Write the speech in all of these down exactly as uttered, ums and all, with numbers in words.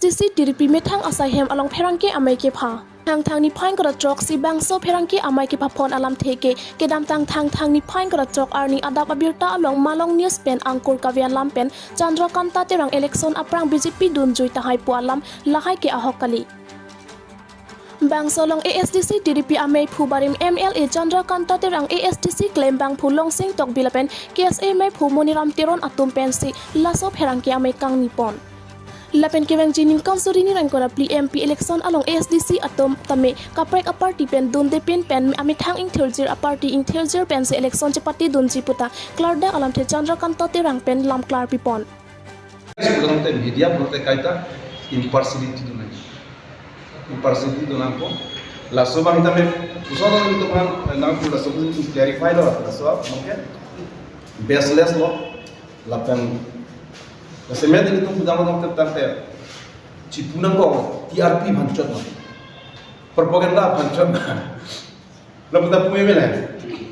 ASDC TDP methang asai hem along pherangke amei kepha. Thangthang niphai ingkoi ra throk si bangso pherangke amei kepha phon alamthe ke kedamtang Thangthang niphai ingkoi ra throk arni adap abirta along Malong News pen angkur kave alam pen Chandrakanta Terang election aphrang BJP dunjui tahai pu alam lahai ke ahok kali. Bangso along ASDC TDP ameiphu barim MLA Chandrakanta Terang, ASDC klembangphu Longsing Tokbi lapen KSA meiphu Moniram Teron atum pensi laso pherangke amei kangni pon. Lapen kevangji ningkan suri ni ra ingkoi ra phli MP election along ASDC atum tame kaprek aparty pen dunde pin pen amethang ingthirjir aparty ingthirjir pensi election chepatedunji puta klardak alamthe Chandrakanta Terang pen lam klarpi pon. Pulote media pulote kaita impartiality do nang. Impartiality do nangpo. Laso abang sitame puson nangtum aphan nangtum laso abang clarify lo, laso abang ke baseless lo. Lapen laso media nangtum pudam nangtum tangte chipu nangkok TRP aphan chot ma, propaganda aphan chot ma. Lapu ta pu meme na.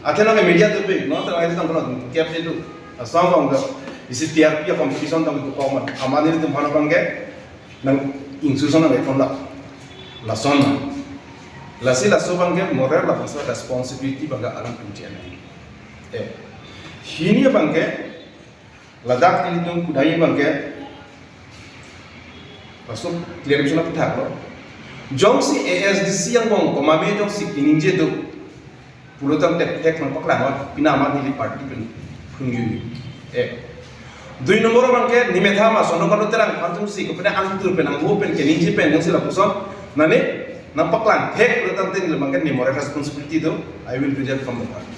Athe nang media atum pi, no ta ai tang kono kep itu. Asam bang do. Isi TRP a competition tang itu koman. Amat nelitum aphan abang ke nang institution nang kon la. Lason. Lasi laso abang ke moral lapen so responsibility abang ke alam kunci ane. Eh. Hini abang ke ladak nelitum kudai abang ke laso clarification aputhak lo. Jongsi ASDC angbong komatme jongsi keningje do pulo tangte thek nangpaklang wan, pini amat neli party pen phunju. Eh. Dui nombor abang ke ne methang ma Chandrakanta Terang aphan atumsi kopine angtur pen angho pen keningje pen jongsi lapuson nane nangpaklang thek pulo tangte neli abang ke ne moral responsibility do, I will resign from the party.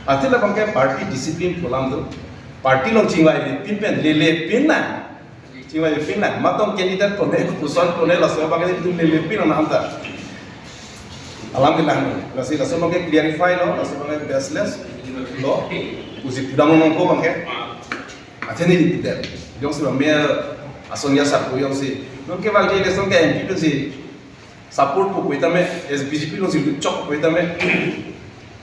Athe labang ke party discipline pu alam do. Party along chingvaipin pen lele pin na. Chingvaipin na. Matong candidate pone, puson pone, laso abang ke nelitum lele pin na anta. Alam ke lang. Lasi laso abang ke clarify lo, laso abang ke baseless lo. Usi pudam nangkok abang ke. Athe neli tidak. Jongsi ba mayor ason ya sar ko jongsi. Nonke bang ke election ke MP pensi support po pu tame, as BJP alongsi chok po tame,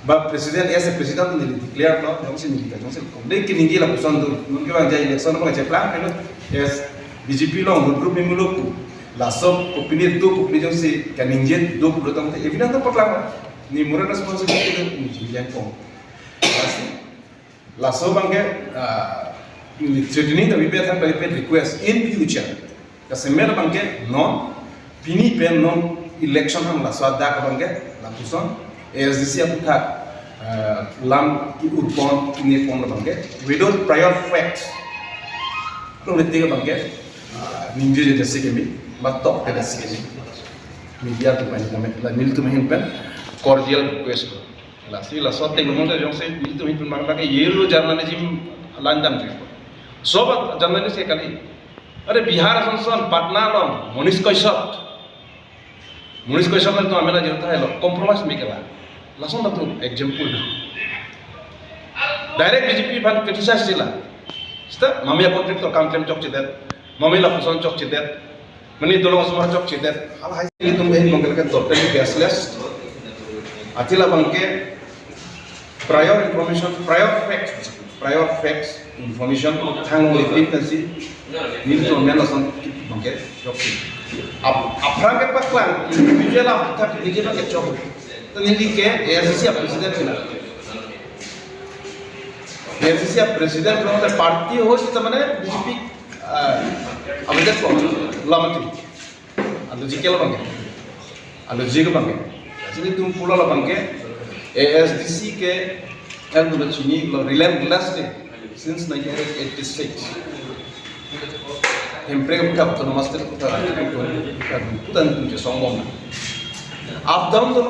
ba president, as a president neli declare lo, jongsi neli ka jongsi komde keningje lapuson do, nonke bang jai election abang cheplang, as BJP along group ni mulo pu, laso kopine do kopine jongsi keningje do pulo tangte evidence nangpaklang, ne moral responsibility do, ne jingjan kong. Lasi laso abang ke, ah, threatening tapi pe thang tapi pe request in future. Kasemer abang ke non, pini pen non election hang laso adak abang ke, lapuson, ASDC aputhak, ah, lam ki-urpon, ki-nepon abang ke, without prior facts. Lo rete abang ke, ah, ningje je jasi kemi, matok ke jasi kemi. Media atum pen kami, la nelitum ahin pen, cordial request. Lasi laso atheng lo mungkin jongsi nelitum ahin pen abang ke yellow journalism landam je. Sob journalist ke kali. Are Bihar ason ason Patna along Monish Kashyap. Monish Kashyap nangtum amena jero tahai lo compromise me kela. Lason nangtum example do. Direct BJP aphan criticize sila. Sita mami a contractor kam klem chokchedet. Mami lapuson chokchedet. Mane dolong osomar chokchedet, halahai nelitum ahin abang ke totally baseless. Athe labang ke prior information, prior facts, prior facts, information, thang lipin pensi, nelitum amen lason abang ke chokche. Ap-, aphrang kepaklang, individual aputhak, individual abang ke chok. To neli ke ASDC a president pina. ASDC a president pina, party ho sita mane BJP, ah, abang ke chok, lamati. Alogical abang ke. Alogical abang ke. Sini tum pulo labang ke. ASDC ke kan pulo chini lo relentlessly since nineteen eighty-six. Hemprek aputhak autonomous state aputhak puta nelitum chesong bom. Up down do.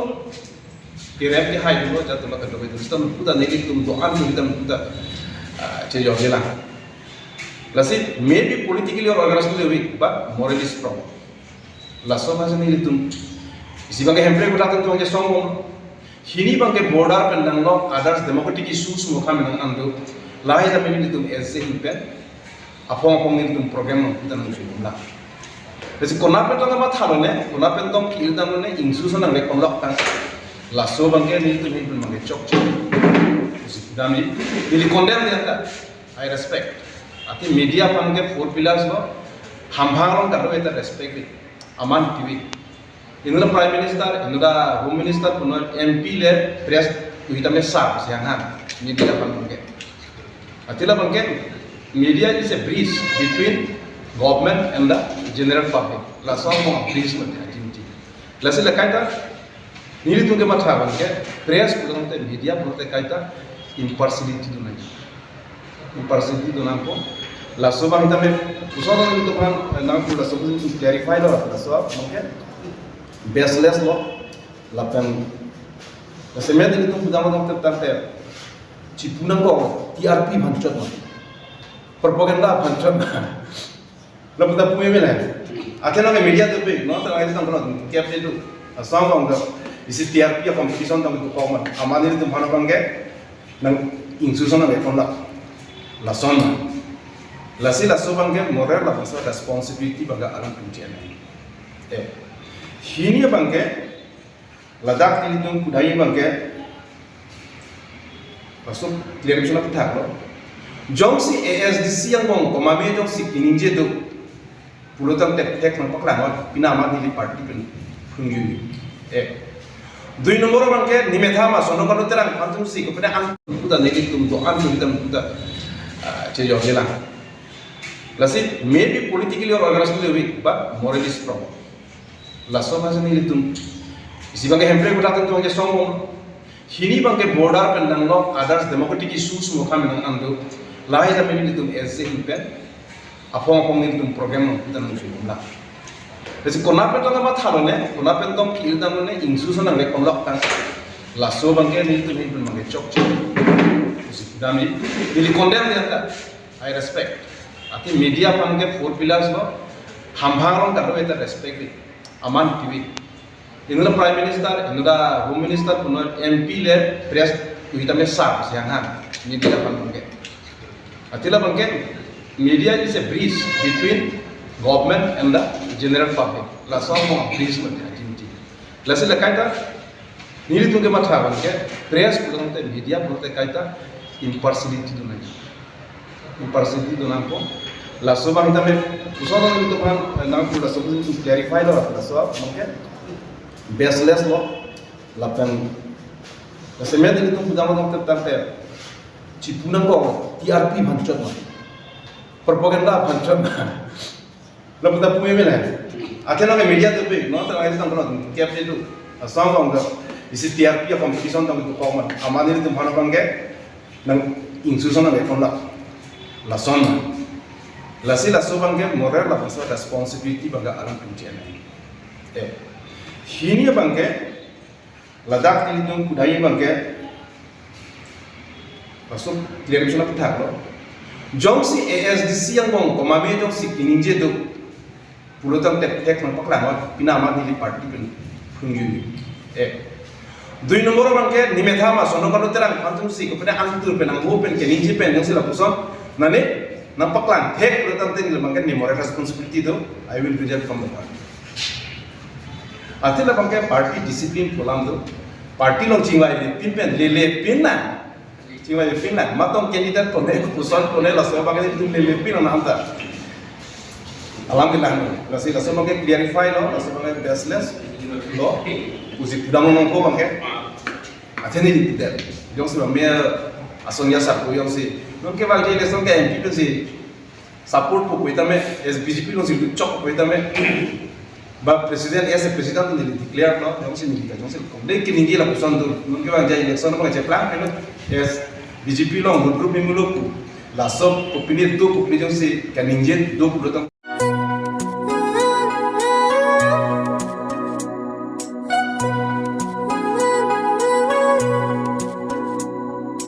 Kerem kehai do, jat atum kadokave do. Sita puta nelitum do-an do, sita puta, ah, chejor jelang. Lasi maybe politically or organizationally weak, but morally strong. Laso ma sini nelitum. Isi abang ke Hemprek aputhak atum chesong bom. Hini abang ke border pen nanglok others democratic issues mo kami nang ando. Lahai tame nelitum S J ahin pen. Aphong aphong nelitum program nangtum ta nangchun bom la. Lasi konat pen tong mathalo ne, konat pen tong ki-ir damlo ne, ingsu sa nangle konlok tang. Laso abang ke nelitum ahin pen abang ke chokche. Lasi damji, neli condemn dia ta. I respect. Athe media aphan ke four pillars lo. Hamphang along kado eta respect di. Aman tivi. Inut a Prime Minister, inut a Home Minister, puno M P le press tu hitame sar si hang hang. Media aphan bangke. Atila bangke, media is a bridge between government and the general public. Laso mo bridge mati aji mati. Lasi la kaita, nelitum ke matha bangke, press pulote media pulote kaita impartiality do nangji. Impartiality do nangpo. Laso abang tame, puson nelitum aphan, nangpu laso clarify lo, laso bangke baseless lo, lapen, lasi media nelitum pudam lo tangte, chipu nangkok, T R P aphan chot ma. Propaganda aphan chot ma. Lapu ta pu meme la. Akhirnya ke media tu pi, no, tang itu tang kono, kep itu. Asam bang ke, isi T R P a competition tang itu common. Aman nelitum aphan bangke, nang institution nang ekon la. Lason. Lasi laso bangke, moral la bangsa responsibility bangke alam tum chena. Eh. Hini bangke, ladak nelitum kudai bangke, laso clarification aphuthak lo. Jongsi A S D C angbong komatne jongsi keningje do pulo tangte thek nangpaklang, pini amat neli party pen phungjui. Eh. Dui nombor bangke, nimetha ma Sono Kalu Terang aphan tumsi, kopine ang puta nelitum do-an tum tam puta, ah, chejor jelang. Lasi, maybe politically or organizationally weak, but morally strong. Laso masa nelitum. Isi bangke Hemprek budak tentu bangke song bom. Hini bangke border pen nanglo others democratic issues mo kami nang ando. Lahai kami nelitum S C hin pen. Aphong aphong nelitum program nang kita nang jumlah. Jadi kona pen tong mathalo ne, kona pen tong kiri tang ne, institution nang le konlok tang. Laso bangke nelitum hin pen bangke chokche. Isi dami, neli condemn ne anta. I respect. Ati media aphan ke four pillars lo, hamphang along kado eta respect di. Aman tivi. Inut a Prime Minister, inut a Home Minister, puno M P le press tu hitame sar si hang hang. Media aphan bangke. Atila bangke, media is a bridge between government and the general public. Laso mo bridge mati aji mati. Lasi la kaita, nelitum ke matha bangke, press pulote media pulote kaita impartiality do nangji. Impartiality do nangpo. Laso abang tame, puson nelitum aphan, nangpu laso pu clarify lo, laso bangke baseless lo, lapen, lasi media nelitum pudam lo tangte, chipu nangkok, T R P aphan chot ma. Propaganda aphan chot ma. Lapu ta pu meme la. Akhirnya ke media tu pi, no, tang itu tang kono, kep itu. Asam bang ke, isi T R P a competition tang itu common. Aman nelitum aphan bangke, nang institution nang ekon la. Lason. Lasi laso bangke, moral la bangsa responsibility bangke alam tum chena. Eh. Hini bangke, ladak nelitum kudai bangke, laso clarification aphuthak lo. Jongsi A S D C angbong komatne jongsi keningje do pulo tangte thek nangpaklang, pini amat neli party pen phungjui. Eh. Dui nombor bangke, nimetha ma Sono Kalu Terang aphan tumsi, kopine angtur pen, angho pen, keningje pen, jongsi lapuson, nane, nangpaklang thek pulo tangte neli bangke ne moral responsibility do, I will withdraw from the party. Atila bangke party discipline pu alam do. Party along chingvaipin pen, lelepin na. Chingvaipin na. Matong candidate pone, puson pone, laso bangke nelitum lelepin na anta. Alam ke lang. Lasi laso bangke clarify lo, laso bangke baseless lo. Pusi pudam nangkok bangke. Athe neli tidak. Jongsi bang me asong ya sar ko jongsi. Nonke bangke election ke M P pensi support po pu tame, as B J P alongsi chok po tame, ba president, as a president neli declare lo, jongsi neli ka, jongsi kom. Lekin neli lapuson do, nonke bang jai election bang cheplang, as B J P along group ni mulo pu, laso kopine do, kopine jongsi kaningje do pulo tang.